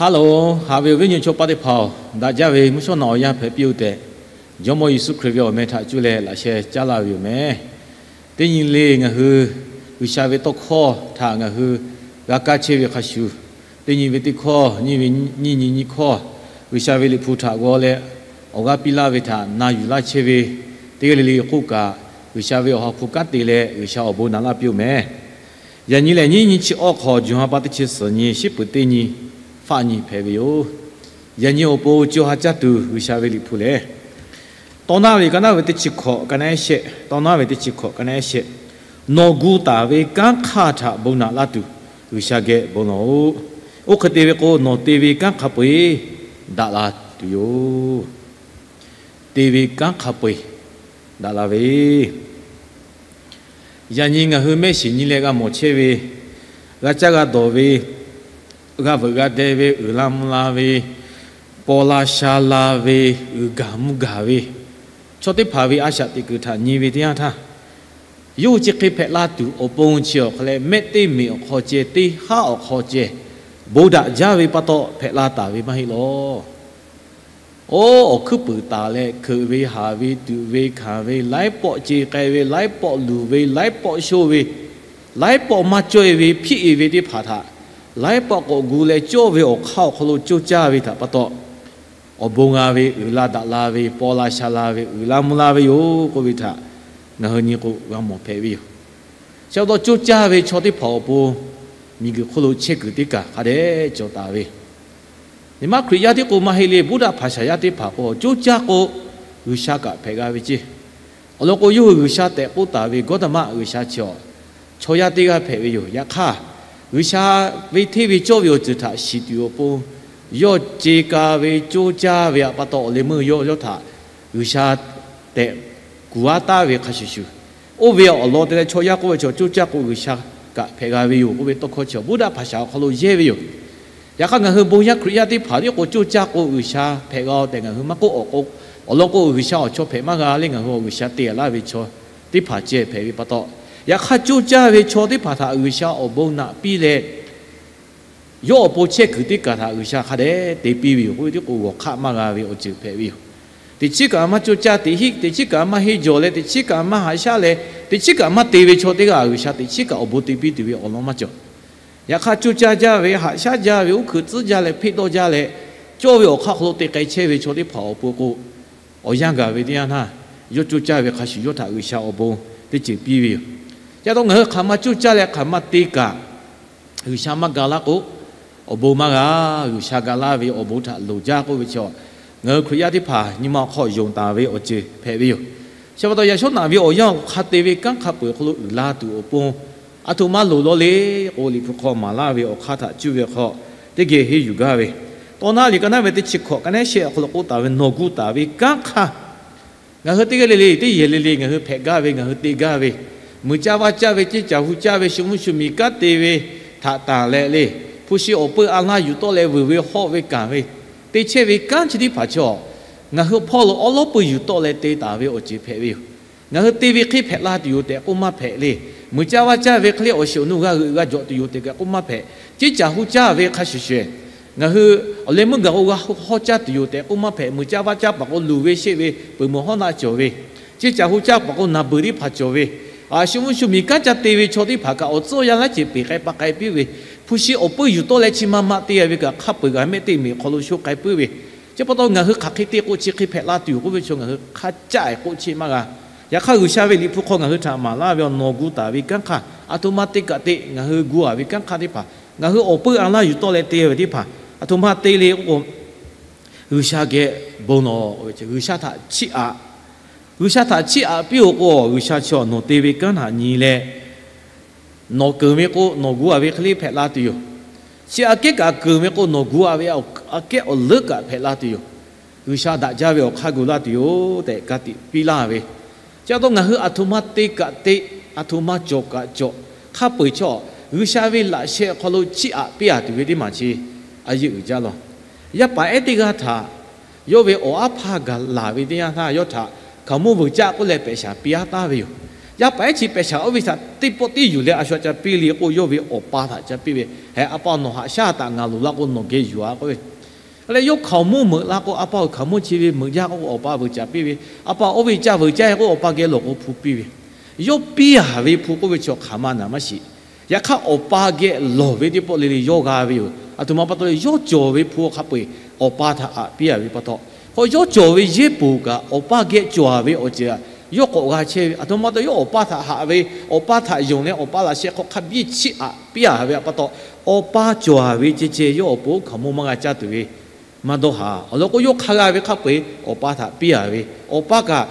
Hello, haꞈ ve awˬ viˉ awˬ nyi chaw paˆ teˇ hpaˍ-oˬ, daꞈ jaˇ ve mvuhˇ shawˉ naꞈ awˬ yanˇ hpehꞈ piˇ-oˆ tehꞈ, Jawˇmawˇ Yeˍsuˆ Hkriꞈ ve awˬ meh htaꞈ cuˇ leh laꞈ sheh caˉ laˇ ve yoˬ meh. Teˇ nyi le ngaˬ hui G'uiˬsha ve tawˇ hkawˇ htaꞈ ngaˬ hui g'a kaˇ chehˇ ve hk'a shuˍ, teˇ nyi ve teˇ hkawˇ, nyiˇ ve nyiˇ nyi nyiˇ hkawˇ, G'uiˬsha ve Liꞈ hpu htaꞈ g'aw leh awˬ g'aˇ piˇ laˇ ve htaꞈ na yuˬ laˇ chehˇ ve, teˇ g'aˇ le le k'oˆ kaꞈ, G'uiˬsha ve awˬ ha hpu kanˉ te leh G'uiˬsha awˬ bon naꞈ laˇ piˇ-oˆ meh. Yaꞈ nyi lehˬ, nyiˇ nyi chi awˇ hk'aw, June ha pa teˇ chi suhˍ nyi, shiˉ peuˬ teˇ nyi, faˆ nyi hpehꞈ ve yoˬ. Yaꞈ nyi awˬ pon co ha caˇ tuˬ G'uiˬsha ve Liꞈ hpu lehˬ, Tawˇ naˉ ve ka naˉ ve teˇ chi hkawꞈ ka naˉ ehˉ shehˆ, Tawˇ naˉ ve teˇ chi hkawꞈ ka naˉ ehˉ shehˆ, Nawˬ gu taˍ ve kanˉ hk'aˇ htaꞈ bon naꞈ laˇ tuˬ, G'uiˬsha geh bon lawˬ-oꞈ. Oˇ hk'e te ve k'o, nawˬ te ve kanˉ hk'a peu-eˬ daꞈ la tuˬ yoˬ. Te ve kanˉ hk'a peu-eˬ daꞈ la ve, yaꞈ nyi ngaˬ hui mehˆ shiˍ nyi leh g'a mawˬ chehˇ ve, g'a caˇ g'a dawˬ ve, g'a veuꞈ g'a deh ve, uiˍ la mvuh la ve, paw la sha la ve, uiˍ gaˬ mvuh gaˬ ve, chaw teˇ hpaˍ ve a shaꞈ teꞈ kuiˬ htaꞈ nyi ve teˇ yanˇ htaˇ, yawˇ hui chi hk'e hpehꞈ la tuˬ awˬ pon chi awˬ hk'aw leh mehˆ teˇ meꞈ awˬ hk'aw ceh, teˇ haˉ awˬ hk'aw ceh, bon daꞈ jaˇ ve pa taw hpehꞈ la taˍ ve maˇ heˆ lawˬ. Oˇ, awˬ hkuiˉ puiˍ taˍ leh hkeuꞈ ve, haˍ ve, tuꞈ ve, hkanˍ ve, laiˉ pawˆ ce k'ai ve, laiˉ pawˆ luˬ ve, laiˉ pawˆ shoˇ ve, laiˉ pawˆ maˇ cawˇ-e ve, hpiˆ-e ve teˇ hpaˍ htaꞈ laiˉ pawˆ k'awꞈ gu leh cawˇ ve awˬ hk'aˇ awˬ hk'aw lo coˇ caˇ ve htaꞈ pa taw, awˬ bon g'a ve, uiˍ la daꞈ la ve, paw la sha la ve, uiˍ la mvuh la ve yoˬ k'oˆ ve htaꞈ ngaˬ hui nyi k'o g'a mawˬ hpehꞈ ve yoˬ. Chi pa taw coˇ caˇ ve chaw teˇ hpaˍ awˬ pon miˬguiˬ hk'oˆ lo chehˇ kuiˬ teˇ kaˬ hk'a dehꞈ cawˬ taˍ ve, nyi ma Hkriꞈ yaˇ tiˉ k'o maˇ heˆ le, Buddha hpaˍ shaˍ yaˇ teˇ hpaˍ k'o coˇ caˇ k'o G'uiˬsha kaꞈ hpehꞈ g'a ve ceˇ. Awˬ lawn k'o, yawˇ hui G'uiˬsha tehꞈ k'oˆ taˍ ve Gawˇtama G'uiˬsha chi awˬ chaw yaˇ teˇ g'aˇ hpehꞈ ve yoˬ. Yaꞈ hk'aˇ, G'uiˬsha ve hteˇ ve cawˇ ve awˬ ceuˬ htaꞈ shiˍ tuˬ awˬ pon, yawˇ ce ka ve coˇ caˇ ve pa taw, awˬ leh meuˇ yawˇ yawˇ htaꞈ G'uiˬsha tehꞈ kuˬ aˉ taˍ ve hk'a shuˍ shuˍ, oˇ ve awˬ lawn te leh chaw yaˇ k'oˆ ve chaw coˇ caˇ k'o G'uiˬsha kaꞈ hpehꞈ g'a ve yoˬ k'oˆ ve tawˇ hkawˇ chi Buddha hpaˍ shaˍ awˬ hk'aw lo yehˇ ve yoˬ. Yaꞈ hk'aˇ, ngaˬ hui bon yaˇ Hkriꞈ yaˇ teˇ hpaˍ tiˉ k'o coˇ caˇ k'o G'uiˬsha hpehꞈ g'a-o tehꞈ ngaˬ hui maˇ k'oˆ. Awˬ k'o, awˬ lawn k'o, G'uiˬsha awˬ chaw hpehꞈ maˇ g'a leh ngaˬ hui awˬ G'uiˬsha te laˇ ve chaw teˇ hpaˍ ceh hpehꞈ ve pa taw, yaꞈ hk'aˇ coˇ caˇ ve chaw teˇ hpaˍ htaꞈ G'uiˬsha awˬ bon naꞈ piˇ leh, yawˇ awˬ pon chehˇ kuiˬ teˇ kaˬ htaꞈ G'uiˬsha hk'a dehꞈ te piˇ ve yoˬ k'oˆ ve tiˉ k'o g'awˬ hk'aˆ maˇ g'a ve awˬ ceuˬ hpehꞈ ve yoˬ. Teꞈ chiˉ kaꞈ maˇ coˇ caˇ, teꞈ chiˉ kaꞈ maˇ henˇ jawˬ leh, teꞈ chiˉ kaꞈ maˇ haꞈ shaˉ leh, teꞈ chiˉ kaꞈ maˇ te ve chaw teˇ g'aˇ G'uiˬsha teꞈ chiˉ kaꞈ awˬ bon te piˇ tuˬ ve awˬ lawn maˇ cawˬ. Yaꞈ hk'aˇ, coˇ caˇ jaˇ ve, haꞈ shaˉ jaˇ ve, uˉ hkuiꞈ tcuhˉ jaˇ leh, hpeˆ dawˇ jaˇ leh, cawˇ ve awˬ hk'aˇ hk'aw lo te k'ai chehˇ ve chaw teˇ hpaˍ awˬ pon k'o, awˬ yanˇ gaˬ ve teˇ yanˇ htaˇ, yawˇ coˇ caˇ ve hk'a shuˍ yawˇ htaꞈ G'uiˬsha awˬ bon teˇ ceuˬ piˇ ve yoˬ. Chi pa taw ngaˬ hui hk'aˬ ma coˇ caˇ leh hk'aˬ ma te kaꞈ, G'uiˬsha maˇ ga laˇ k'o, awˬ bon maˇ g'a. G'uiˬsha ga laˇ ve awˬ bon htaꞈ loˍ jaˇ k'oˆ ve chi, ngaˬ hui Hkriꞈ yaˇ teˇ hpaˍ nyi ma awˬ hk'aw yonˍ taˍ ve awˬ ceuˬ hpehꞈ ve yoˬ. Chi pa taw yaꞈ shawˉ naꞈ ve awˬ yanˇ awˬ hk'aˇ te ve kanˉ hk'a peu-eˬ awˬ hk'aw lo uiˍ la tuˬ awˬ pon, aˬ htoꞈ ma loˍ law le k'o, Liꞈ hpu hk'aw maˍ laˇ ve awˬ hk'aˇ htaꞈ cuˇ ve hk'aw, teˇ geh henˇ yuˬ gaˇ ve, Tawˇ naˉ liꞈ ka naˉ ve teˇ chi hkawꞈ ka naˉ shehˆ awˬ hk'aw lo k'oˆ taˍ ve, Nawˬ gu taˍ ve kanˉ hk'aˇ ngaˬ hui teˇ g'aˇ le le, teˇ yehˬ le le ngaˬ hui hpehꞈ gaˇ ve, ngaˬ hui te gaˇ ve, muiˬ caˇ vaˇ caˇ ve, ceˇ caˬ hu caˇ ve, shu mvuhˇ shu miˬ kanˉ te ve htaꞈ tanˬ leh le, hpu shi awˬ peuˇ a laˇ yuˬ tawˆ leh vuiˬ ve hawˆ ve kanˬ ve, te chehˇ ve kanˉ chi teˇ hpaˍ chaw, ngaˬ hui hpawˇ lo awˉ lawˉ peuˇ yuˬ tawˆ leh te taˍ ve awˬ ceuˬ hpehꞈ ve yoˬ. Ngaˬ hui te ve hk'e hpehꞈ la tuˬ yoˬ tehꞈ k'oˆ maˇ hpehꞈ le. Muiˬ caˇ vaˇ caˇ ve hk'e le awˬ shiˍ awˬ nu g'a g'euꞈ g'a jawꞈ tuˬ yoˬ tehꞈ kaꞈ k'oˆ maˇ hpehꞈ. Ceˇ caˬ hu caˇ ve hk'a shuˍ shuˍ, ngaˬ hui awˬ leh meuˇ gaˬ k'o g'a hawˇ caˇ tuˬ yoˬ tehꞈ k'oˆ maˇ hpehꞈ. Muiˬ caˇ vaˇ caˇ paˍ k'o luˬ ve sheˆ ve peuˬ meuˬ hawˉ naˆ cawˬ ve, ceˇ caˬ hu caˇ paˍ k'o naˬ beuˬ teˇ hpaˍ cawˬ ve, a shu mvuhˇ shu miˬ kanˉ ca te ve chaw teˇ hpaˍ kaꞈ awˬ tcuhˇ awˬ yanˇ laˇ ceuˬ peˬ k'ai pa k'ai piˇ ve, hpu shi awˬ peuˇ yuˬ tawˆ leh chi ma ma te ve kaꞈ hk'a peu-eˬ g'a mehˆ teˇ meꞈ hk'aw lo sho k'ai puiˉ ve, chi pa taw ngaˬ hui hk'aˬ hk'e te k'o chi hk'e hpehꞈ la tuˬ yoˬ k'oˆ ve chaw ngaˬ hui hk'a caˆ-e k'oˆ cheˇ maˇ g'a. Yaꞈ hk'aˇ, G'uiˬsha ve Liꞈ hpu hk'aw ngaˬ hui htaꞈ maˍ laˇ ve, Nawˬ gu taˍ ve kanˉ hk'aˇ aˬ htoꞈ ma te kaꞈ te, ngaˬ hui gu-a ve kanˉ hk'aˇ teˇ hpaˍ, ngaˬ hui awˬ peuˇ a laˇ yuˬ tawˆ leh te ve teˇ hpaˍ aˬ htoꞈ ma te le k'o, G'uiˬsha geh bon lawˬ, G'uiˬsha htaꞈ chiˇ aꞈ. G'uiˬsha htaꞈ chiˇ aꞈ piˇ-oˬ k'o, G'uiˬsha chi nawˬ te ve kanˉ htaꞈ nyi leh, nawˬ keunˍ ve k'o nawˬ gu-a ve hk'e le hpehꞈ la tuˬ yoˬ. Chi aꞈ kehˉ kaꞈ keunˍ ve k'o nawˬ gu-a ve aꞈ kehˉ awˬ leuˉ kaꞈ hpehꞈ la tuˬ yoˬ. G'uiˬsha daꞈ jaˇ ve awˬ hk'aˇ gu laˇ tuˬ yoˬ tehꞈ ka tiꞈ piˇ laˇ ve, chi pa taw ngaˬ hui aˬ htoꞈ ma te kaꞈ te, aˬ htoꞈ ma cawˬ kaꞈ cawˬ, hk'a peu-eˬ chaw G'uiˬsha ve laꞈ sheh awˬ hk'aw lo chiˇ aꞈ piˇ-a tuˬ ve teˇ maˬ chi a yeˇ uiˍ jaˇ lawˬ. Yaˇ paˍ ehˉ teˇ g'aˇ htaꞈ yawˇ ve awˬ aˉ hpaˇ gaˬ laˬ ve teˇ yanˇ htaˇ, yawˇ htaꞈ hkaoˍmonˇ vuiˬ caˆ k'oˆ leh pehꞈ shaˍ piˇ aˉ taˍ ve yoˬ. Yaˇ paˍ ehˉ chi pehˬ shaˍ oˇ ve htaꞈ teˇ pawˆ tiˉ yuˬ leh a shu ca piˇ le k'o, yawˇ ve awˬ pa htaꞈ ca piˇ ve, Heh, a pa, nawˬ haꞈ shaˉ taꞈ ngaˬ loˍ laˇ k'o, nawˬ geh yuˬ-a k'oˆ ve. Leh yawˇ hkaoˍmonˇ meuꞈ la k'o, a pa-oˬ, hkaoˍmonˇ chi ve meuꞈ jaˇ k'oˆ k'o, awˬ pa veuꞈ caˍ piˇ ve. A pa, oˇ ve caˇ veuꞈ caˇ k'oˆ, awˬ pa geh lawˬ k'o hpu piˇ ve. Yawˇ piˇ-a ve hpu k'oˆ ve chaw hk'aˬ ma naˍ maˇ shiˍ. Yaꞈ hk'aˇ, awˬ pa geh lawˬ ve teˇ pawˆ le le yawˇ g'a ve yoˬ. Aˬ htoꞈ ma pa taw le, yawˇ cawˬ ve hpu hk'a peu-eˬ awˬ pa htaꞈ haꞈ piˇ-a ve pa taw, hk'aw yawˇ cawˬ ve yehˇ poˬ kaꞈ awˬ pa geh cawˬ-a ve awˬ ceuˬ yawˇ k'awꞈ g'a chehˇ ve. Aˬ htoꞈ ma pa taw, yawˇ awˬ pa htaꞈ haꞈ ve, awˬ pa htaꞈ yonˍ leh awˬ pa laꞈ sheh hk'aw hk'a biˇ chiˇ aꞈ piˇ-a ve pa taw, awˬ pa cawˬ-a ve ceh ceh yawˇ awˬ pon hkaoˍmonˇ maˇ g'a caˇ tuˬ ve maˇ dawˇ haˍ. Awˬ lawn k'o, yawˇ hk'a g'a ve hk'a peu-eˬ awˬ pa htaꞈ piˇ-a ve, awˬ pa kaꞈ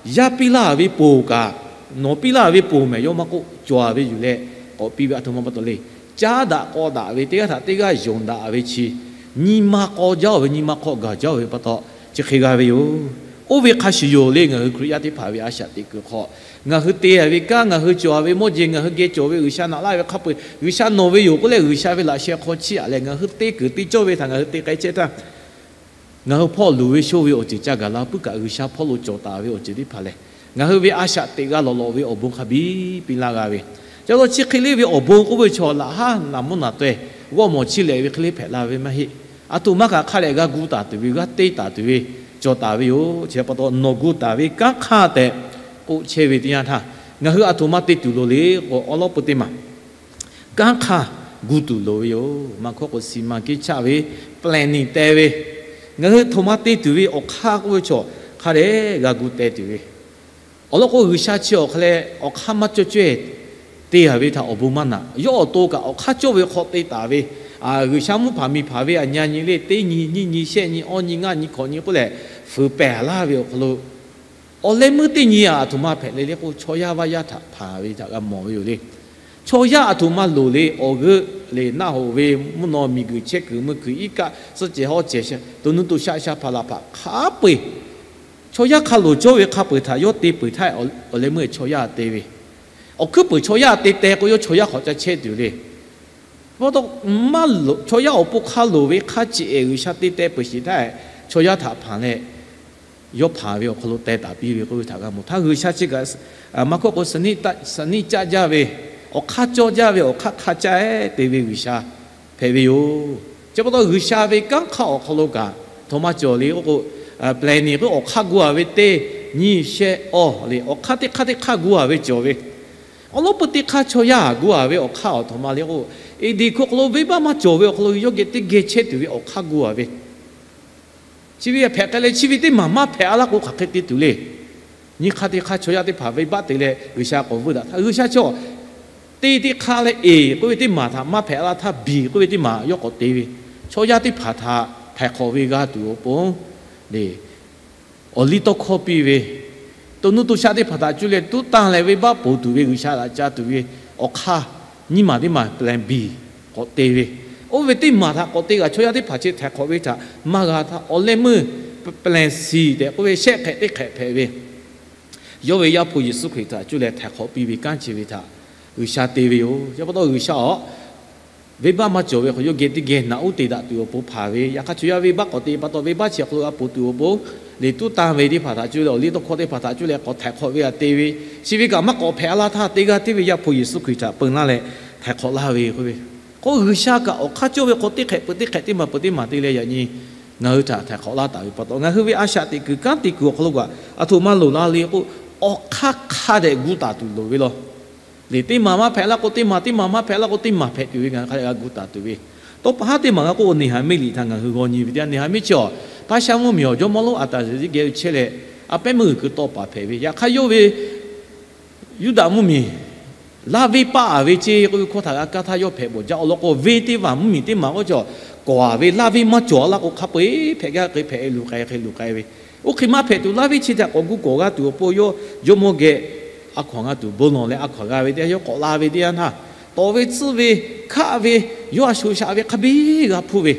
yaˇ piˇ laˇ ve poˬ kaꞈ, nawˬ piˇ laˇ ve poˬ mehˍ yawˇ maˇ k'oˆ, cawˬ-a ve yuˬ leh k'awꞈ piˇ ve. Aˬ htoꞈ ma pa taw le, caˉ daꞈ k'aw daꞈ ve, teˇ g'aˇ htaꞈ teˇ g'aˇ yonˍ daꞈ ve chi nyi ma k'aw jaˇ-oˬ ve, nyi ma hk'aw gaˬ jaˇ-oˬ ve pa taw, chi hk'e g'a ve yoˬ. Oˇ ve hk'a shuˍ yoˬ le, ngaˬ hui Hkriꞈ yaˇ teˇ hpaˍ ve a shaꞈ teꞈ kuiˬ hk'aw ngaˬ hui te-a ve kanˉ, ngaˬ hui cawˬ-a ve mawˇ jeˬ, ngaˬ hui geh cawˬ ve G'uiˬsha naꞈ laˇ ve hk'a peu-eˬ, G'uiˬsha nawˬ ve yoˬ k'oˆ leh, G'uiˬsha ve laꞈ sheh hk'aw chiˇ aꞈ leh ngaˬ hui te kuiˬ te cawˇ ve htaꞈ ngaˬ hui te k'ai chehˇ htaˇ, ngaˬ hui hpawˇ luˬ ve shonˇ ve awˬ ceuˬ ca gaˬ la puiˉ kaꞈ, G'uiˬsha hpawˇ lo cawˬ taˍ ve awˬ ceuˬ teˇ hpaˍ lehˬ, ngaˬ hui ve a shaꞈ teꞈ g'a lawꞈ lawꞈ ve awˬ bon hk'a biˇ piˇ laˇ g'a ve. Ca lo chi hk'e le ve awˬ bon k'oˆ ve chaw laꞈ haˉ naˍ mvuhˇ naˍ taweh g'awˇ mawˬ chiˇ lehꞈ ve hk'e le hpehꞈ la ve maˇ heˆ. Aˬ htoꞈ ma kaꞈ hk'a dehꞈ g'a gu taˍ tuˬ ve, g'a te taˍ tuˬ ve, cawˬ taˍ ve yoˬ. Chi pa taw, nawˬ gu taˍ ve kanˉ hk'aˇ tehꞈ k'oˆ chehˇ ve teˇ yanˇ htaˇ, ngaˬ hui aˬ htoꞈ ma te tuˬ loˍ le k'o, awˉ lawˉ peu teˇ maˬ kanˉ hk'aˇ gu tuˬ loˍ ve yoˬ. Maˇ hkawˇ k'o, စီမံကိန်းချ ve, planning teh ve, ngaˬ hui aˬ htoꞈ ma te tuˬ ve awˬ hk'aˇ k'oˆ ve chaw hk'a dehꞈ g'a gu teh tuˬ ve. Awˬ lawn k'o, G'uiˬsha chi awˬ hk'a leh awˬ hk'aˇ maˇ cawˇ cawehˇ te-a ve htaꞈ awˬ bon maˇ naꞈ. Yawˇ awˬ to kaꞈ awˬ hk'aˇ cawˇ ve hk'aw te taˍ ve, G'uiˬsha mvuhˇ hpaˍ miˬ hpaˍ ve aˬ nyi nyi le, teˇ nyi, nyiˇ nyi, shehˆ nyi, awˇ nyi, ngaˇ nyi, hkawꞈ nyi k'oˆ leh, fuiˍ pehˬ laˇ ve awˬ hk'aw lo, awˬ leh meuˇ teˇ nyi aˬ htoꞈ ma hpehꞈ le le k'o, chaw yaˇ vaˇ yaˇ htaꞈ hpanˍ ve htaꞈ g'a mawˬ ve yoˬ le. Chaw yaˇ aˬ htoꞈ ma loˍ le, awˬ g'euˆ le, naˆ hoꞈ ve, mvuhˇ naw miˬguiˬ chehˇ kuiˬ meuˇ kuiˬ iˉ kaˆ suhˆ cehˬ hawˉ cehˬ, to nuˇ to shaˆ sha hpaˍ laˬ hpaˍ hk'a peu-eˬ, chaw yaˇ hk'a loˍ cawˇ ve hk'a peu-eˬ htaꞈ yawˇ te peuˬ htaˇ, awˬ leh meuˇ chaw yaˇ te ve, awˬ hkuiˉ puiˍ chaw yaˇ te teh k'o, yawˇ chaw yaˇ hk'awꞈ ca chehˇ tuˬ le. Pa taw, chaw yaˇ awˬ pon hk'a loˍ ve hk'a ceꞈ-ehˍ G'uiˬsha te teh peuˬ sheˍ htaˇ, chaw yaˇ htaꞈ hpanˍ leh, yawˇ hpanˍ ve awˬ hk'aw lo teh taˍ piˇ ve k'oˆ ve htaꞈ g'a mawˬ htaˇ, G'uiˬsha chi kaꞈ maˇ hkawˇ k'o, စနစ်ကျ jaˇ ve, awˬ hk'aˇ cawˇ jaˇ ve, awˬ hk'aˇ hk'a caˇ-ehˉ te ve G'uiˬsha hpehꞈ ve yoˬ. Chi pa taw, G'uiˬsha ve kanˉ hk'aˇ awˬ hk'aw lo kaꞈ htoꞈ ma cawˬ le k'oˆ k'o, planning k'o, awˬ hk'aˇ gu-a ve teˇ nyi shehˆ awˇ le, awˬ hk'aˇ teˇ hk'aˇ teˇ hk'aˇ gu-a ve cawˬ ve. Awˬ lawn peu teˇ hk'aˇ chaw yaˇ gu-a ve awˬ hk'aˇ awˬ htoꞈ ma le k'o, Eˍdenˍ hkuˇ hk'aw lo venˇbaˆ maˇ cawˬ ve awˬ hk'aw lo yawˇ geh teˇ geh chehˇ tuˬ ve awˬ hk'aˇ gu-a ve. Chi ve hpehꞈ k'ai leh, chi ve teˇ maˬ maˇ hpehꞈ-a laˇ k'o, hk'aˬ hk'e te tuˬ le. Nyi hk'aˇ teˇ hk'aˇ chaw yaˇ teˇ hpaˍ venˇbaˆ te leh G'uiˬsha k'awꞈ veuˇ daꞈ htaˇ, G'uiˬsha chaw teˇ teˇ hk'aˇ leh, eˍ k'oˆ ve teˇ maˬ htaꞈ maˇ hpehꞈ-a laˇ htaˇ, biˬ k'oˆ ve teˇ maˬ yawˇ k'awꞈ te ve, chaw yaˇ teˇ hpaˍ htaꞈ htaiˍ hk'awꞈ ve g'a tuˬ awˬ pon le, awˬ liˇ tawˇ hkawˇ piˇ ve, to nuˇ to shaˆ teˇ hpaˍ htaꞈ cuˇ leh tuˉ tanˇ leh venˇbaˆ ponˬ tuˬ ve G'uiˬsha laꞈ ca tuˬ ve awˬ hk'aˇ, nyiˇ maˬ teˇ maˬ plan B k'awꞈ te ve, oˇ ve teˇ maˬ htaꞈ k'awꞈ te g'a chaw yaˇ teˇ hpaˍ chi htaiˍ hk'awꞈ ve htaꞈ maˇ g'a htaˇ, awˬ leh meuˇ plan C tehꞈ k'oˆ ve shehˆ hk'ehꞈ teˇ hk'ehꞈ hpehꞈ ve, yawˇ ve Yaˇ hpu Yeˍsuˆ Hkriꞈ htaꞈ cuˇ leh htaiˍ hk'awꞈ piˇ ve kanˉ chi ve htaꞈ G'uiˬsha te ve yoˬ. Chi pa taw G'uiˬsha-aˬ, venˇbaˆ maˇ cawˬ ve hk'aw yawˇ geh teˇ geh naꞈ uˉ te daꞈ tuˬ awˬ pon hpanˍ ve, yaꞈ hk'aˇ chaw yaˇ venˇbaˆ k'awꞈ te pa taw, venˇbaˆ chi awˬ hk'aw lo g'a ponˬ tuˬ awˬ pon, liꞈ tuˉ tanˇ ve teˇ hpaˍ htaꞈ cuˇ leh, awˬ liˇ tawˇ hkawˇ teˇ hpaˍ htaꞈ cuˇ leh k'awꞈ htaiˍ hk'awꞈ ve aꞈ te ve, chi ve kaꞈ maˇ k'awꞈ hpehꞈ-a laˇ htaˇ, teˇ g'aˇ tiˉ ve Yaˇ hpu Yeˍsuˆ Hkriꞈ htaꞈ peun laˇ leh htaiˍ hk'awꞈ laˇ ve k'oˆ ve. K'o, G'uiˬsha kaꞈ awˬ hk'aˇ cawˇ ve hk'aw teˇ hk'ehꞈ peuˬ teˇ hk'ehꞈ teˇ maˬ peuˬ teˇ maˬ te leh yaꞈ nyi ngaˬ hui htaꞈ htaiˍ hk'awꞈ laˇ taˍ ve pa taw, ngaˬ hui ve a shaꞈ teꞈ kuiˬ kanˉ te kuiˬ awˬ hk'aw lo kaꞈ aˬ htoꞈ ma loˍ la le k'o, awˬ hk'aˇ hk'a dehꞈ gu taˍ tuˬ loˍ ve law. Liꞈ teˇ maˬ maˇ hpehꞈ laˇ k'o teˇ maˬ, teˇ maˬ maˇ hpehꞈ laˇ k'o teˇ maˬ hpehꞈ tuˬ ve ngaˬ hui hk'a dehꞈ g'a gu taˍ tuˬ ve. Tawˇ pa haˉ teˇ maˬ g'a k'oˆ, Neˍhaˍmiˆ liꞈ htaꞈ ngaˬ hui g'aw nyi ve teˇ yanˇ, Neˍhaˍmiˆ chi awˬ, Paˉshaˉ mvuhˇmiˬ awˬ jawˇmawˇ lonˉ Aˍtaˍzeˍ geh chehˇ leh, a pehˉ meuˇ g'uiˬ keu tawˆ paˍ hpehꞈ ve. Yaꞈ hk'aˇ yawˇ ve Yuˇdaꞈ mvuhˇmiˬ laˇ venˇ paˆ-a ve ceˇ k'oˆ ve hkawˇ htaꞈ g'a kaˇ htaˇ yawˇ hpehꞈ bawˬ jaˇ. Awˬ lawn k'o, venˇ teˇ maˬ mvuhˇmiˬ teˇ maˬ k'oˆ chaw kawˍ-a ve laˇ venˇ maˇ cawˬ-a laˇ k'o, hk'a peu-eˬ hpehꞈ gaˇ hk'e hpehꞈ, luˬ k'ai hk'e luˬ k'ai ve. Oˇ hk'e maˇ hpehꞈ tuˬ, laˇ venˇ chi htaꞈ k'awꞈ gu kawˍ g'a tuˬ awˬ pon yawˇ jawˇmawˇ geh a hkaw-anˬ g'a tuˬ bon lawˬ leh a hkaw-anˬ g'a ve teˇ yanˇ, yawˇ k'awꞈ la ve teˇ yanˇ htaˇ, tawˍ ve tcuhˇ ve hkaˆ ve, yawˇ a sho shaꞈ ve hk'a biˇ g'a hpuˇ ve.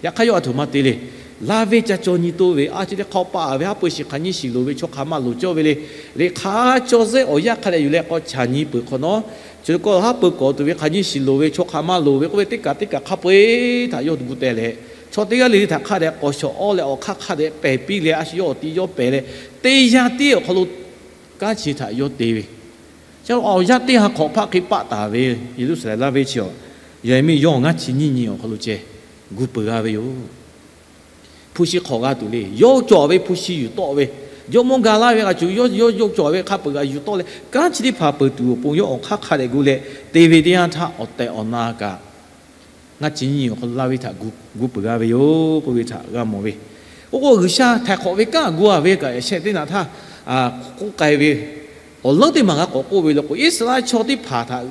Yaꞈ hk'aˇ yawˇ aˬ htoꞈ ma te le. Laˇ venˇ ca caw nyi toˇ ve, a chi teˇ hk'aw paˆ-a ve, haˉ pui shiˍ hk'aˬ nyiˇ shiˍ loˍ ve chaw hk'aˬ ma loˍ cawˇ ve le. Liꞈ hk'a caw zehˇ awˬ yanˇ hk'a dehꞈ yuˬ leh k'awꞈ chaˬ nyi peuˬ hk'awꞈ nawˉ, chi k'o haˉ pui kawˍ tuˬ ve hk'aˬ nyiˇ shiˍ loˍ ve chaw hk'aˬ ma loˍ ve k'oˆ ve teˇ kaˬ teˇ kaˬ hk'a peu-eˬ htaꞈ yawˇ gu teh leh, chaw teˇ g'aˇ le le htaꞈ hk'a dehꞈ k'awꞈ shawˍ awˇ leh awˬ hk'aˇ hk'a dehꞈ pehˬ piˇ leh, a shu yawˇ awˬ ti yawˇ pehˬ leh, teˇ yanˇ tiˉ awˬ hk'aw lo kanˉ chi htaꞈ yawˇ te ve. Awˬ yanˇ teˇ ha hk'awꞈ hpaˆ hk'e paˆ taˍ ve Yeˍruˆsaˍlehnˍ laˇ ve chi awˬ, yaꞈ miˇ yawˇ ngaˇ chi nyiˇ nyi awˬ hk'aw lo ceh gu peuˬ g'a ve yoˬ. Hpu shi hk'awꞈ g'a tuˬ le, yawˇ cawˬ ve hpu shi yuˬ tawˆ ve, jawˇmawˇ ga laˇ ve g'a cuˬ yawˇ, yawˇ cawˬ ve hk'a peuˬ g'a yuˬ tawˆ leh, kanˉ chi teˇ hpaˍ peuˬ tuˬ awˬ pon yawˇ awˬ hk'aˇ hk'a dehꞈ gu leh te ve teˇ yanˇ htaˇ, awˬ tehˬ awˬ na kaꞈ ngaˇ chi nyiˇ awˬ hk'aw lo laˇ ve htaꞈ gu peuˬ g'a ve yoˬ k'oˆ ve htaꞈ g'a mawˬ ve. K'oˆ k'o, G'uiˬsha htaiˍ hk'awꞈ ve kanˉ gu a ve kaꞈ shehˆ teˇ naꞈ htaˇ k'oˆ k'ai ve, awˬ leuˉ teˇ maˬ g'a k'awꞈ k'oˆ ve le k'o, Iˉsaˍreˍlaˆ chaw teˇ hpaˍ htaꞈ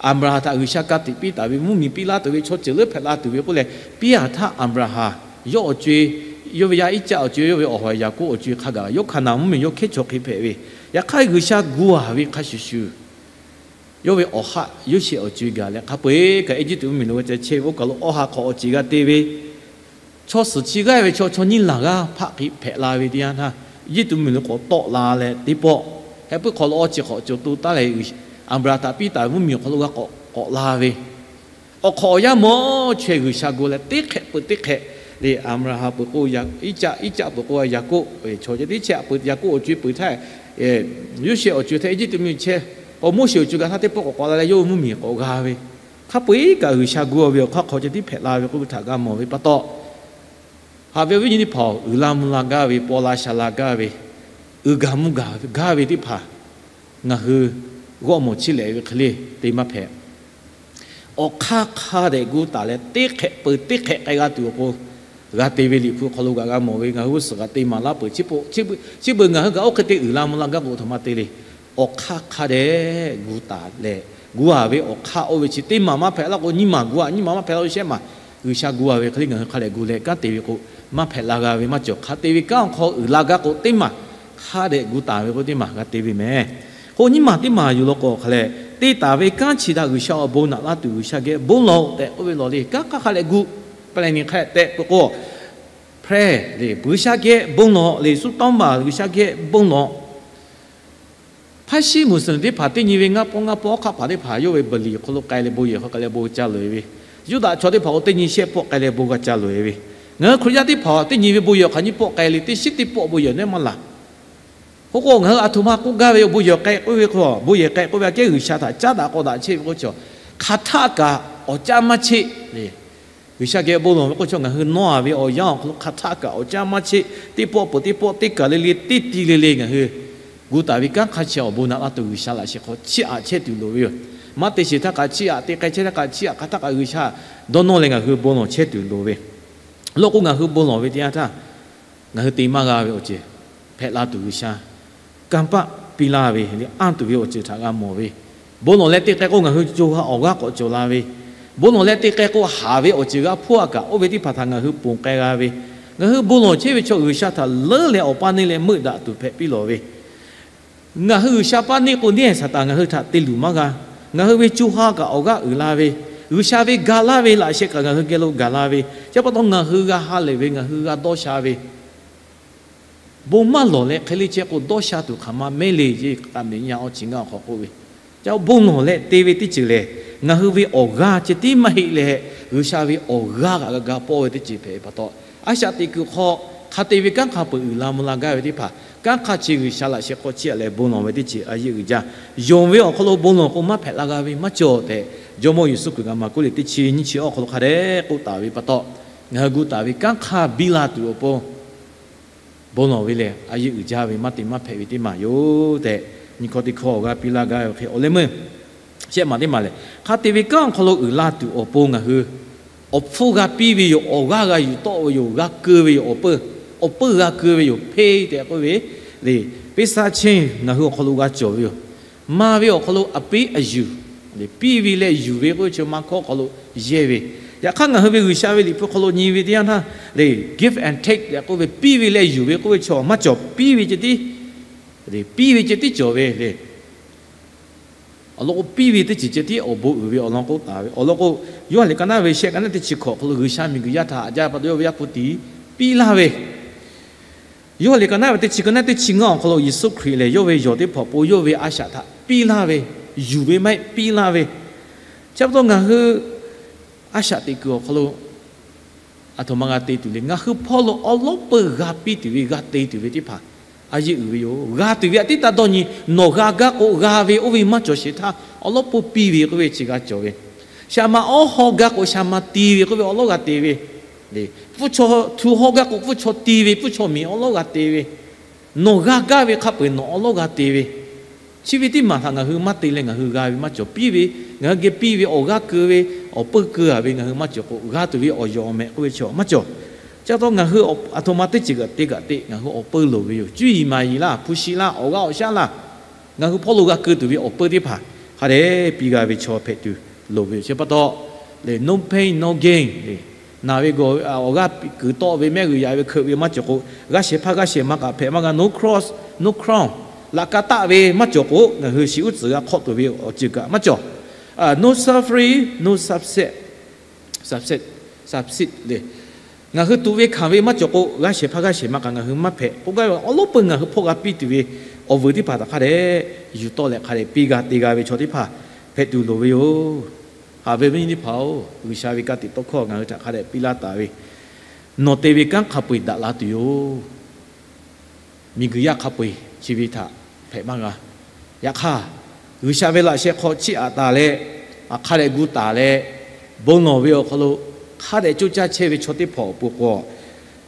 Aˍbraˍhanˍ htaꞈ G'uiˬsha ka tiꞈ piˇ taˍ ve, mvuhˇmiˬ piˇ laˇ tuˬ ve, chaw ceuˬ leuˉ hpehꞈ la tuˬ ve k'oˆ leh, piˇ a htaˇ Aˍbraˍhanˍ yawˇ awˬ co-e, yawˇ ve yaˇ Iˉcaˆ awˬ co-e, yawˇ ve awˬ hawˍ Yaˍkoˆ awˬ co-e hk'a gaˬ yawˇ Hkaˍnanˍ mvuhˇmiˬ yawˇ hkehˉ chaw hk'e hpehꞈ ve. Yaꞈ hk'aˇ, G'uiˬsha gu a ve hk'a shuˍ shuˍ, yawˇ ve awˬ haˆ Yoˇsehꞈ awˬ co-e gaˬ leh, hk'a peu-eˬ kaꞈ Eˇjiˇtuꞈ mvuhˇmiˬ lo g'a ca chehˇ ve oˇ kaˬ lo awˬ ha hk'awꞈ awˬ ceˬ g'a te ve, chaw suhˍ chi g'aˇ ve chaw, chaw nyiˇ laˬ g'aˇ hpaˆ hk'e hpehꞈ la ve teˇ yanˇ htaˇ, Eˇjiˇtuꞈ mvuhˇmiˬ lo k'awꞈ tawˆ la leh teˇ pawˆ, heh puiˉ hk'aw lo awˬ ceˬ hk'awꞈ cawˬ to taˉ leh, Aˍbraˍhanˍ htaꞈ piˇ taˍ ve mvuhˇmiˬ awˬ hk'aw lo g'a k'awꞈ k'awꞈ la ve, awˬ hk'awꞈ awˬ yanˇ mawˇ chaweh G'uiˬsha gu leh teˇ hk'ehꞈ peuˬ teˇ hk'ehꞈ le, Aˍbraˍhanˍ peuˬ k'o, Iˉcaˆ, Iˉcaˆ peuˬ k'o Yaˍkoˆ, chaw ceh tiˉ chehˇ a peuˬ, Yaˍkoˆ awˬ co-e peuˬ htaˇ, Yoˇsehꞈ awˬ co-e htaˇ Eˇjiˇtuꞈ mvuhˇmiˬ chehˇ, k'o Moˉseˍ awˬ co-e gaˬ htaˇ teˇ pawˆ k'awꞈ k'awꞈ la leh yawˇ hui mvuhˇmiˬ k'awꞈ g'a ve. Hk'a peu-eˬ kaꞈ G'uiˬsha gu ve awˬ hk'aˇ hk'awꞈ ceh tiˉ hpehꞈ la ve k'oˆ ve htaꞈ g'a mawˬ ve pa taw, haꞈ ve awˬ viˉ nyi teˇ hpaˍ-oˬ, uiˍ la mvuh la gaˇ ve, paw la sha la gaˇ ve, uiˍ gaˬ mvuh gaˬ gaˇ ve teˇ hpaˍ ngaˬ hui g'awˇ mawˬ chiˇ lehˍ ve hk'e le te maˇ hpehꞈ. Awˬ hk'aˇ hk'a dehꞈ gu taˍ leh teˇ hk'ehꞈ peuˬ teˇ hk'ehꞈ k'ai g'a tuˬ awˬ pon, g'a te ve Liꞈ hpu hk'aw lo kaꞈ g'a mawˬ ve, ngaˬ hui g'uˇ suhˍ kaꞈ te maˍ laˇ peuˬ. Chi beuꞈ ngaˬ hui kaꞈ oˇ hk'e te uiˍ la mvuh la gaˇ k'o, aˬ htoꞈ ma te le. Awˬ hk'aˇ hk'a dehꞈ gu taˍ leh, gu a ve awˬ hk'aˇ oˇ ve chi teˇ maˬ maˇ hpehꞈ laˇ k'o, nyiˇ maˬ gu a, nyiˇ maˬ maˇ hpehꞈ laˇ ve shehˆ maˬ, G'uiˬsha gu a ve hk'e le ngaˬ hui hk'a dehꞈ gu leh kanˉ te ve k'o, maˇ hpehꞈ la g'a ve maˇ cawˬ. Hk'a te ve kanˉ awˬ hk'aw uiˍ la gaˇ k'o, teˇ maˬ hk'a dehꞈ gu taˍ ve k'o teˇ maˬ g'a te ve mehˍ. K'o nyiˇ maˬ teˇ maˬ yuˬ law k'o hk'a leh, te taˍ ve kanˉ chi htaꞈ G'uiˬsha awˬ bon naꞈ laˇ tuˬ, G'uiˬsha geh bon lawˬ tehꞈ k'oˆ ve lawˬ le. Kanˉ hk'aˇ hk'a dehꞈ gu, pa leh ni hk'a dehꞈ tehꞈ k'oˆ k'o, hpehˇ le, G'uiˬsha geh bon lawˬ le, suˉ tawˇ maˬ G'uiˬsha geh bon lawˬ. Hpaˇ shiˉ Muˍsawˍ liꞈ teˇ hpaˍ teˇ nyi ve ngaˇ pawˆ ngaˇ pawˆ hk'aˆ hpaˍ teˇ hpaˍ yawˇ ve baˬ liꞈ awˬ hk'aw lo k'ai leh bon yehˬ hk'aw k'ai leh bon ca loꞈ e ve, Yuˇdaꞈ chaw teˇ hpaˍ k'o teˇ nyi shehˆ pawˆ k'ai leh bon g'a ca loꞈ e ve, ngaˬ hui Hkriꞈ yaˇ teˇ hpaˍ teˇ nyi ve bon yehˬ hk'aˬ nyiˇ pawˆ k'ai le, teˇ shiˉ teˇ pawˆ bon yehˬ naˉ maˇ laˬ. K'oˆ k'o, ngaˬ hui aˬ htoꞈ ma k'oˆ gaˇ ve yoˬ, bon yehˬ k'ai k'oˆ ve hk'aw, bon yehˬ k'ai k'oˆ ve aꞈ kehˉ G'uiˬsha htaꞈ caˉ daꞈ k'aw daꞈ chehˇ ve k'oˆ chaw, hk'aˬ htaˆ kaꞈ awˬ caˇ maˇ cheˆ le. G'uiˬsha geh bon lawˬ ve k'oˆ chaw, ngaˬ hui nawˇ a ve awˬ yanˇ awˬ hk'aw lo hk'aˬ htaˆ kaꞈ awˬ caˇ maˇ cheˆ, teˇ pawˆ peuˬ teˇ pawˆ teˇ kaˬ le le teˇ ti le le ngaˬ hui gu taˍ ve kanˉ hk'a chi awˬ bon naꞈ laˇ tuˬ G'uiˬsha laꞈ sheh hk'aw chiˇ aꞈ chehˇ tuˬ loˍ ve yoˬ. Maˇ te sheˍ htaˇ kaꞈ chiˇ aꞈ, te k'ai chehˇ htaˇ kaꞈ chiˇ aꞈ, hk'aˬ htaˆ kaꞈ G'uiˬsha dawˇ nawˇ leh ngaˬ hui bon lawˬ chehˇ tuˬ loˍ ve. Law k'o, ngaˬ hui bon lawˬ ve teˇ yanˇ htaˇ, ngaˬ hui te maˇ g'a ve awˬ ceuˬ hpehꞈ la tuˬ G'uiˬsha kanˇ paˆ piˇ laˇ ve le, anˇ tuˬ ve awˬ ceuˬ htaꞈ g'a mawˬ ve. Bon lawˬ leh te k'ai k'o, ngaˬ hui co ha awˬ g'aˇ k'awꞈ cawˬ la ve. Bon lawˬ leh te k'ai k'o, haˍ ve awˬ ceuˬ g'a hpuˇ a kaꞈ, oˇ ve teˇ hpaˍ htaꞈ ngaˬ hui ponˬ k'ai g'a ve. Ngaˬ hui bon lawˬ chehˇ ve chaw G'uiˬsha htaꞈ leuˉ leh awˬ paˇ neˇ leh meuˆ daꞈ tuˬ hpehꞈ piˇ lawˬ ve. Ngaˬ hui G'uiˬsha paˇ neˇ k'o, neˇ Saˍtanˍ ngaˬ hui htaꞈ te luˬ maˇ g'a. Ngaˬ hui ve co ha kaꞈ awˬ g'aˇ uiˍ la ve, G'uiˬsha ve ga laˇ ve laꞈ sheh kaꞈ ngaˬ hui geh lo gaˬ la ve, chi pa taw ngaˬ hui g'a ha lehˬ ve, ngaˬ hui g'a dawˇ sha ve, bon maˇ lawˬ leh hk'e le chehˇ k'o, dawˇ sha tuˬ hk'aˬ ma mehˉ le, Yeˍsuˆ Hkriꞈ kaꞈ Meˍ nyi a awˬ chi ngaˇ awˬ hk'aw k'oˆ ve, ca bon lawˬ leh te ve teˇ ceuˬ lehˬ, ngaˬ hui ve awˬ g'aˇ ceh tiˉ maˇ heˆ leh, G'uiˬsha ve awˬ g'aˇ kaꞈ g'a ga pawˆ ve teˇ ceuˬ hpehꞈ pa taw, a shaꞈ teꞈ kuiˬ hk'aw hk'a te ve kanˉ hk'a peuˬ uiˍ la mvuh la gaˇ ve teˇ hpaˍ, kanˉ hk'a chi G'uiˬsha laꞈ sheh hk'aw chiˇ aꞈ leh bon lawˬ ve teˇ ceuˬ a yeˇ uiˍ jaˇ. Yonˍ ve awˬ hk'aw lo bon lawˬ k'o, maˇ hpehꞈ la g'a ve maˇ cawˬ tehꞈ, Jawˇmawˇ Yeˍsuˆ Hkriꞈ kaꞈ Maˍkuˆ liꞈ teˇ chi nyiˇ chi awˬ hk'aw lo hk'a dehꞈ k'oˆ taˍ ve pa taw, ngaˬ hui gu taˍ ve kanˉ hk'a biˇ la tuˬ awˬ pon bon lawˬ ve lehˬ, a yeˇ uiˍ jaˇ ve maˇ te maˇ hpehꞈ ve teˇ maˬ yoˬ tehꞈ, nyi hkawˇ teˇ hkawˇ awˬ g'aˇ piˇ laˇ gaˇ ve hk'e awˬ leh meuˇ shehˆ maˬ teˇ maˬ lehˬ, hk'a te ve kanˉ awˬ hk'aw lo uiˍ la tuˬ awˬ pon ngaˬ hui awˬ hpfuhˇ g'a piˇ ve yoˬ, awˬ g'aˇ g'a yuˬ tawˆ ve yoˬ, g'a keu ve yoˬ, awˬ peuˇ, awˬ peuˇ g'a keu ve yoˬ, hpeˇ tehꞈ k'oˆ ve le. Peˇsaˇ chehˇ ngaˬ hui awˬ hk'aw lo g'a cawˬ ve yoˬ. Maˍ ve awˬ hk'aw lo a piˉ a yuˬ, piˇ ve leh yuˬ ve k'oˆ ve chi maˇ hkawˇ awˬ hk'aw lo yehˇ ve. Yaꞈ hk'aˇ, ngaˬ hui ve G'uiˬsha ve Liꞈ hpu hk'aw lo nyi ve teˇ yanˇ htaˇ le, give and take tehꞈ k'oˆ ve, piˇ ve leh yuˬ ve k'oˆ ve chi maˇ cawˬ, piˇ ve ceh tiˉ, piˇ ve ceh tiˉ cawˬ ve le. Awˬ lawn k'o, piˇ ve teˇ ceuˬ ceh tiˉ awˬ bon uiˍ ve awˬ lawn k'oˆ taˍ ve. Awˬ lawn k'o, Yoˇhanˬ liꞈ ka naˉ ve shehˆ ka naˉ teˇ chi hkawꞈ hk'aw lo G'uiˬsha miˬguiˬ yaˇ htaꞈ haꞈ jaˇ pa taw yawˇ ve Yaˇ hpu tiꞈ piˇ laˇ ve. Yoˇhanˬ liꞈ ka naˉ ve teˇ chi ka naˉ teˇ chi ngaˇ awˬ hk'aw lo Yeˍsuˆ Hkriꞈ lehˬ, yawˇ ve yawˬ teˇ hpaˍ pon yawˇ ve a shaꞈ htaꞈ piˇ laˇ ve, yuˬ ve maˇ heˆ, piˇ laˇ ve. Chi pa taw ngaˬ hui a shaꞈ teꞈ kuiˬ awˬ hk'aw lo aˬ htoꞈ ma g'a te tuˬ le. Ngaˬ hui hpawˇ lo awˉ lawˉ peuˬ g'a piˇ tuˬ ve, g'a te tuˬ ve teˇ hpaˍ a yeˇ uiˍ ve yoˬ. G'a tuˬ ve aꞈ tiˉ taˇ dawˇ nyi. Nawˬ g'a gaˇ k'o g'a ve oˇ ve maˇ cawˬ sheˍ htaˇ, awˬ lawˉ pon piˇ ve k'oˆ ve chi g'a cawˬ ve. Shaˍ ma awˉ haw gaˇ k'o shaˍ ma ti ve k'oˆ ve awˬ lawˉ g'a te ve. Pfuhˇ chaw htu haw gaˇ k'o pfuhˇ chaw ti ve pfuhˇ chaw miˬ awˬ lawˉ g'a te ve. Nawˬ g'a gaˇ ve hk'a peu-eˬ nawˬ awˬ lawˉ g'a te ve. Chi ve teˇ maˬ htaꞈ ngaˬ hui maˇ te leh ngaˬ hui g'a ve maˇ cawˬ. Piˇ ve, ngaˬ hui geh piˇ ve awˬ g'aˇ keu ve, awˬ peu keu-a ve ngaˬ hui maˇ cawˬ k'o, g'a tuˬ ve awˬ yawˬ awˬ mehꞈ k'oˆ ve chi maˇ cawˬ. Chi pa taw ngaˬ hui aˬ htoꞈ ma teˇ ceuˬ kaꞈ te kaꞈ te ngaˬ hui awˬ peu loˍ ve yoˬ. Cuˇ yiˍ maˍ yiˍ laˇ, hpu shi laˇ, awˬ g'aˇ awˬ shaˉ laˇ, ngaˬ hui hpawˇ lo g'a keu tuˬ ve awˬ peu teˇ hpaˍ hk'a dehꞈ piˇ g'a ve chaw hpehꞈ tuˬ loˍ ve yoˬ. Chi pa taw lehˬ, no pain, no gain. Naˬ ve gawˬ ve, awˬ g'aˇ kuiˬ tawˆ ve, mehˆ g'uiˬ yaꞈ ve hkeuꞈ ve maˇ cawˬ k'o, g'aˇ shehˍ hpaˇ g'aˇ shehˍ ma kaꞈ hpehꞈ maˇ g'a. No cross, no crown. Laꞈ ka taˆ ve maˇ cawˬ k'o, ngaˬ hui shiˍ uˉ tcuhˍ g'a hk'awˆ tuˬ ve awˬ ceuˬ kaꞈ maˇ cawˬ. No suffering, no success, success, success le. Ngaˬ hui tuꞈ ve hkanˍ ve maˇ cawˬ k'o, g'aˇ shehˍ hpaˇ g'aˇ shehˍ ma kaꞈ ngaˬ hui maˇ hpehꞈ k'oˆ gaˇ ve awˬ lawˉ peu ngaˬ hui hpawˇ g'a piˇ tuˬ ve awˬ vuiˬ teˇ hpaˍ htaꞈ hk'a dehꞈ yuˬ tawˆ leh hk'a dehꞈ piˇ g'a te g'a ve chaw teˇ hpaˍ hpehꞈ tuˬ loˍ ve yoˬ. Haꞈ ve awˬ viˉ awˬ nyi teˇ hpaˍ-oˬ, G'uiˬsha ve ka tiꞈ tawˇ hkawˇ ngaˬ hui htaꞈ hk'a dehꞈ piˇ laˇ taˍ ve, nawˬ te ve kanˉ hk'a peu-eˬ daꞈ la tuˬ yoˬ. Miˬguiˬ yaˇ hk'a peu-eˬ chi ve htaꞈ hpehꞈ maˇ g'a. Yaꞈ hk'aˇ, G'uiˬsha ve laꞈ sheh hk'aw chiˇ aꞈ taˍ leh, hk'a dehꞈ gu taˍ leh, bon lawˬ ve awˬ hk'aw lo hk'a dehꞈ coˇ caˇ chehˇ ve chaw teˇ hpaˍ awˬ pon k'o,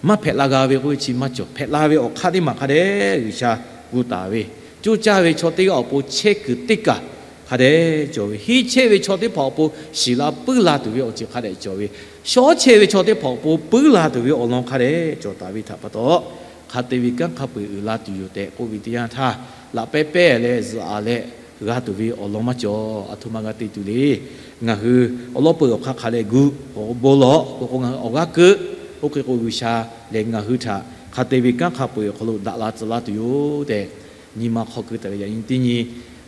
maˇ hpehꞈ la g'a ve k'oˆ ve chi maˇ cawˬ. Hpehꞈ la ve awˬ hk'aˇ teˇ maˬ hk'a dehꞈ G'uiˬsha gu taˍ ve, coˇ caˇ ve chaw teˇ g'aˇ awˬ pon chehˇ kuiˬ teˇ kaˬ hk'a dehꞈ cawˬ ve, henˇ chehˇ ve chaw teˇ hpaˍ awˬ pon shiˍ la puiˉ la tuˬ ve awˬ ceuˬ hk'a dehꞈ cawˬ ve, shawˉ chehˇ ve chaw teˇ hpaˍ awˬ pon puiˉ la tuˬ ve awˬ lawn hk'a dehꞈ cawˬ taˍ ve htaꞈ pa taw, hk'a te ve kanˉ hk'a peu-eˬ uiˍ la tuˬ yoˬ tehꞈ k'oˆ ve teˇ yanˇ htaˇ, laꞈ pehˉ pehˉ leh zuhꞈ aꞈ leh g'a tuˬ ve awˬ lawn maˇ cawˬ. Aˬ htoꞈ ma g'a te tuˬ le. Ngaˬ hui awˬ lawˉ peu awˬ hk'aˇ hk'a leh gu, k'o bon lawˬ k'o k'o, ngaˬ hui awˬ g'aˇ keu, oˇ hk'e k'o G'uiˬsha lehˬ ngaˬ hui htaꞈ hk'a te ve kanˉ hk'a peu-eˬ awˬ hk'aw lo daꞈ la tcuh laˇ tuˬ yoˬ tehꞈ, nyi ma hk'aw keu taˍ leh yaꞈ nyi teˇ nyi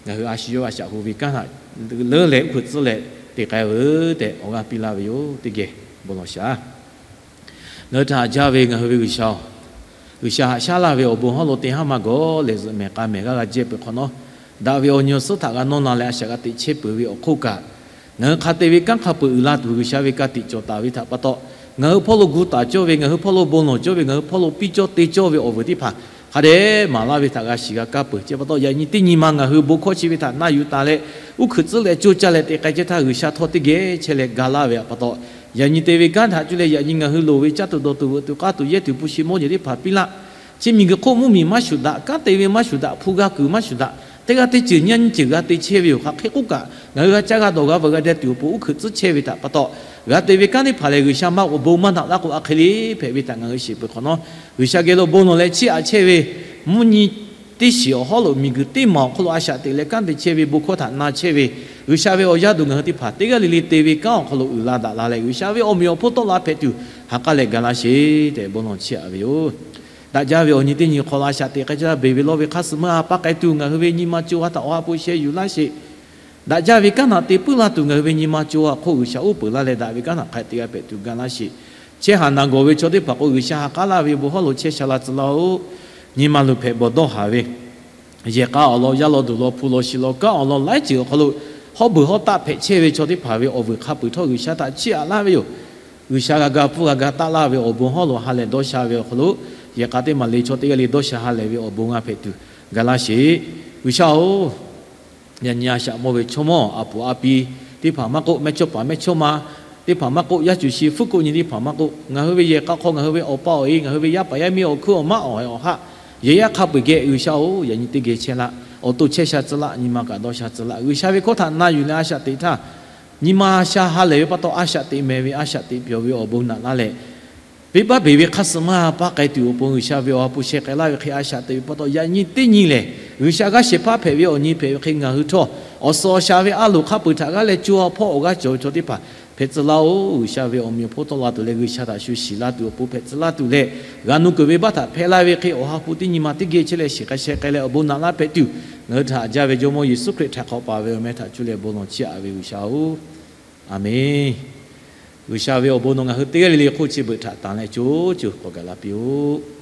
ngaˬ hui a shu yawˇ a shaꞈ hu ve kanˉ htaꞈ leuˉ leh uˉ hkuiꞈ tcuhˉ leh te k'ai-o tehꞈ awˬ g'aˇ piˇ laˇ ve yoˬ. Teˇ geh bon lawˬ shaˍ. Ngaˬ hui htaꞈ haꞈ jaˇ ve ngaˬ hui ve G'uiˬsha-oˬ, G'uiˬsha haꞈ shaˉ laˇ ve awˬ bon hawˉ lo te haˉ maˇ gawˬ lehˬ, zuhꞈ mehˍ k'a mehˍ g'aˇ g'a jehˇ peuˬ hk'awꞈ nawˉ, daꞈ ve awˬ nyi awˬ suhˉ htaꞈ g'a nawˇ la leh a shaꞈ g'a teꞈ chehˇ peuˬ ve awˬ hk'oˆ kaꞈ, ngaˬ hui hk'a te ve kanˉ hk'a peu-eˬ uiˍ la tuˬ G'uiˬsha ve ka tiꞈ cawˬ taˍ ve htaꞈ pa taw, ngaˬ hui hpawˇ lo gu taˍ cawˇ ve, ngaˬ hui hpawˇ lo bon lawˬ cawˇ ve, ngaˬ hui hpawˇ lo piˇ cawˇ te cawˇ ve awˬ vuiˬ teˇ hpaˍ hk'a dehꞈ maˍ laˇ ve htaꞈ g'a shiˍ g'a kaˇ peuˬ. Chi pa taw yaꞈ nyi teˇ nyi ma ngaˬ hui bon hkawˇ chi ve htaꞈ na yuˬ taˍ leh, uˉ hkuiꞈ tcuhˉ leh coˇ caˇ leh te k'ai chehˇ htaˇ, G'uiˬsha htawˇ teˇ geh chehˇ leh ga laˇ ve pa taw, yaꞈ nyi te ve kanˉ htaꞈ cuˇ leh yaꞈ nyi ngaˬ hui loˍ ve caˇ tuˬ dawˬ tuˬ veuꞈ tuˬ k'aˇ tuˬ yehˇ tuˬ hpu shi mawˇ jeˬ teˇ hpaˍ piˇ laˇ. Chi miˬguiˬ hk'oˆ mvuhˇmiˬ maˇ shuˍ daꞈ, kanˉ te ve maˇ shuˍ daꞈ, hpu g'a kuiˬ maˇ shuˍ daꞈ, teˇ g'aˇ teˇ ceuˬ nyaˇ nyiˇ ceuˬ g'a te chehˇ ve yoˬ. Hk'aˬ hk'e k'oˆ kaꞈ, ngaˬ hui g'a caˇ g'a dawˬ g'a veuꞈ g'a deh tuˬ awˬ pon uˉ hkuiꞈ tcuhˉ chehˇ ve htaꞈ pa taw, g'a te ve kanˉ teˇ hpaˍ lehˬ G'uiˬsha maˇ k'o bon maˇ naꞈ laˇ k'o, a hk'e le hpehꞈ ve htaꞈ ngaˬ hui shiˍ peuˬ hk'awꞈ nawˉ, G'uiˬsha geh lo bon lawˬ leh chiˇ aꞈ chehˇ ve mvuhˇ nyi teˇ shiˍ awˬ hawˉ lo miˬguiˬ teˇ maˬ awˬ hk'aw lo a shaꞈ teꞈ leh kanˉ te chehˇ ve bon hkawˇ htaꞈ na chehˇ ve G'uiˬsha ve awˬ yaˇ duˬ ngaˬ hui teˇ hpaˍ teˇ g'aˇ le le te ve kanˉ awˬ hk'aw lo uiˍ la daꞈ la leh, G'uiˬsha ve awˬ meꞈ awˬ hponˇ tawˆ la hpehꞈ tuˬ ha k'aˉ leh ga laˇ sheˍ tehꞈ bon lawˬ chiˇ aꞈ ve yoˬ. Daꞈ jaˇ ve awˬ nyi teˇ nyi hk'aw lo a shaꞈ teꞈ k'ai caˇ beˬ ve lawˇ ve hk'aˇ suh meuˇ a paˇ k'ai tuˬ ngaˬ hui ve nyi ma co ha htaꞈ Awˬ ha hpu sheh yuˬ laˇ sheˍ. Daꞈ jaˇ ve kanˉ htaꞈ te puiˉ laˇ tuˬ ngaˬ hui ve nyi ma co ha hk'oˆ G'uiˬsha uˉ peunˍ laˇ leh daꞈ ve kanˉ htaꞈ hk'a te g'a hpehꞈ tuˬ ga laˇ sheˍ. Chehˇ haˍ naˬ gawˬ ve chaw teˇ hpaˍ k'o G'uiˬsha ha k'aˉ laˇ ve bon hawˉ lo chehˇ sha la tcuh laˇ-oˆ. Nyi ma luˬ hpehꞈ bawˬ dawˇ haˍ ve, yehˬ k'a awˬ lawn, yaˇ lawn, duˬ lawn, hpu lawn, shi lawn, kanˉ awˬ lawn laiˉ ceuˬ awˬ hk'aw lo hawˉ beuˬ hawˉ taˆ hpehꞈ chehˇ ve chaw teˇ hpaˍ ve awˬ vuiˬ hk'a peu-eˬ htawˇ G'uiˬsha htaꞈ chiˇ aꞈ laˇ ve yoˬ. G'uiˬsha g'a ga pfuhˇ g'a ga taˆ laˇ ve awˬ bon hawˉ lo ha lehˬ dawˇ sha ve awˬ hk'aw lo, yehˬ k'a teˇ maˬ le chaw teˇ g'aˇ le dawˇ sha ha lehˬ ve awˬ bon g'a hpehꞈ tuˬ ga laˇ sheˍ. G'uiˬsha-oˬ, yaꞈ nyi a shaꞈ mawˇ ve chaw mawˇ a puˍ a pi teˇ hpaˍ maˇ k'oˆ, mehˇ chawˇ paˍ mehˇ chawˇ ma teˇ hpaˍ maˇ k'oˆ, yaˇ cuˬ shi fuˉ k'oˆ nyi teˇ hpaˍ maˇ k'oˆ, ngaˬ hui ve yehˬ k'a hk'aw ngaˬ hui ve awˬ pa awˬ e, ngaˬ hui ve yaˇ paˍ yaˇ miˇ awˬ hkuiˉ awˬ maˉ awˬ haiˬ awˬ haˆ, yehˬ yaˇ hk'a peu-eˬ geh G'uiˬsha-oˬ, yaꞈ nyi teˇ geh chehˇ laˇ. Awˬ to chehˇ sha tcuh laˇ. Nyi ma kaꞈ dawˇ sha tcuh laˇ. G'uiˬsha ve hkawˇ htaꞈ na yuˬ leh a shaꞈ teꞈ htaˇ, nyi ma sha ha lehˬ ve pa taw a shaꞈ teꞈ mehˍ ve a shaꞈ teꞈ pyawˬ ve awˬ bon naꞈ laˇ leh, venˇbaˆ beˬ ve hk'aˇ suh maˇ paˇ k'ai tuˬ awˬ pon G'uiˬsha ve awˬ ha hpu sheh k'ai laˇ ve hk'e a shaꞈ teꞈ ve pa taw, yaꞈ nyi teˇ nyi lehˬ G'uiˬsha g'aˇ shehˍ hpaˇ hpehꞈ ve awˬ nyi hpehꞈ ve hk'e ngaˬ hui htawˇ awˬ suhˍ awˬ shaˍ ve a loˍ hk'a peu-eˬ htaꞈ g'aˇ leh co ha hpawˇ awˬ g'aˇ cawˬ ve chaw teˇ hpaˍ hpehꞈ tcuh laˇ-oˆ. G'uiˬsha ve awˬ meꞈ awˬ hponˇ tawˆ la tuˬ leh G'uiˬsha htaꞈ shu shiˍ la tuˬ awˬ pon hpehꞈ tcuh laˇ tuˬ leh, g'a nu kuiˬ ve baˆ htaꞈ hpehˇ laˇ ve hk'e awˬ ha hpu teˇ nyi ma teˇ geh chehˇ leh shiˍ k'ai sheh k'ai leh awˬ bon naꞈ laˇ hpehꞈ tuˬ, ngaˬ hui htaꞈ haꞈ jaˇ ve Jawˇmawˇ Yeˍsuˆ Hkriꞈ htaꞈ hk'awꞈ paˍ ve awˬ meh htaꞈ cuˇ leh bon lawˬ chiˇ aꞈ ve G'uiˬsha-oˬ, Aˍmenˍ. G'uiˬsha ve awˬ bon nawˬ ngaˬ hui teˇ g'aˇ le le hk'oˆ chi beuꞈ htaꞈ tanˍ leh co co k'awꞈ gaˬ la piˇ-oˆ.